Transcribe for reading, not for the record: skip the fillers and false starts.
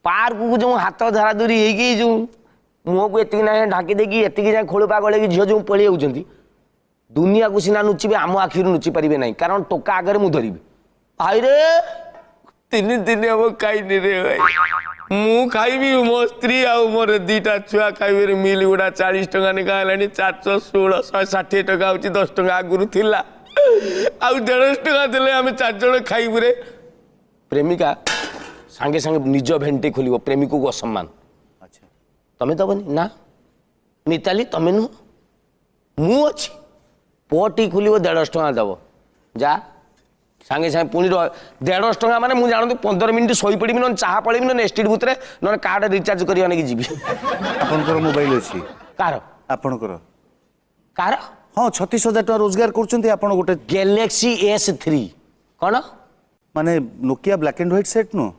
ପାର୍କକୁ ଯେଉଁ ହାତ ଧରାଧରି ହେଇକି, ଯେଉଁ ମୁହଁକୁ ଏତିକି ନାହିଁ ଢାଙ୍କି ଦେଇକି, ଏତିକି ଯାଏଁ ଖୋଳପା ଗଳେଇକି ଝିଅ ଯେଉଁ ପଳେଇ ଯାଉଛନ୍ତି, ଦୁନିଆକୁ ସିନା ନୁଚିବେ, ଆମ ଆଖିରୁ ନୁଚି ପାରିବେ ନାହିଁ। କାରଣ ଟୋକା ଆଗରେ ମୁଁ ଧରିବି, ଭାଇରେ 3 ଦିନ ହବ ଖାଇନି ରେ ଭାଇ। ମୁଁ ଖାଇବି, ମୋ ସ୍ତ୍ରୀ ଆଉ ମୋର 2ଟା ଛୁଆ ଖାଇବେ। ମିଲ୍ ଗୁଡ଼ା 40 ଟଙ୍କା ଲେଖା ହେଲାଣି, 416, 160 ଟଙ୍କା ହେଉଛି, 10 ଟଙ୍କା ଆଗରୁ ଥିଲା। ଆଉ 150 ଟଙ୍କା ଦେଲେ ଆମେ 4 ଜଣ ଖାଇବୁ ରେ। ପ୍ରେମିକା ସାଙ୍ଗେ ସାଙ୍ଗେ ନିଜ ଭେଣ୍ଟି ଖୋଲିବ, ପ୍ରେମିକକୁ ଅସମ୍ମାନ। ତମେ ଦବନି ନା ମିତାଲି, ତମେ ନୁହଁ, ମୁଁ ଅଛି। ପଟି ଖୋଲିବ, 150 ଟଙ୍କା ଦବ। ଯା ସାଙ୍ଗେ ସାଙ୍ଗେ ପୁଣି 150 ଟଙ୍କା ମାନେ ମୁଁ ଜାଣନ୍ତୁ 15 ମିନିଟ୍ ଶୋଇପଡ଼ିବି, ନହେଲେ ଚାହା ପଳେଇବି, ନହେଲେ ଏସ୍ଟିଡି ବୁଥରେ, ନହେଲେ କାର୍ଡ଼ ରିଚାର୍ଜ କରିବା ନେଇକି ଯିବି। ଆପଣଙ୍କର ମୋବାଇଲ ଅଛି? କାହାର? ଆପଣଙ୍କର। କାହାର? ହଁ, 36,000 ଟଙ୍କା ରୋଜଗାର କରୁଛନ୍ତି ଆପଣ, ଗୋଟେ ଗ୍ୟାଲେକ୍ସି S3 କ'ଣ? ମାନେ Nokia black and white set ନୁହଁ?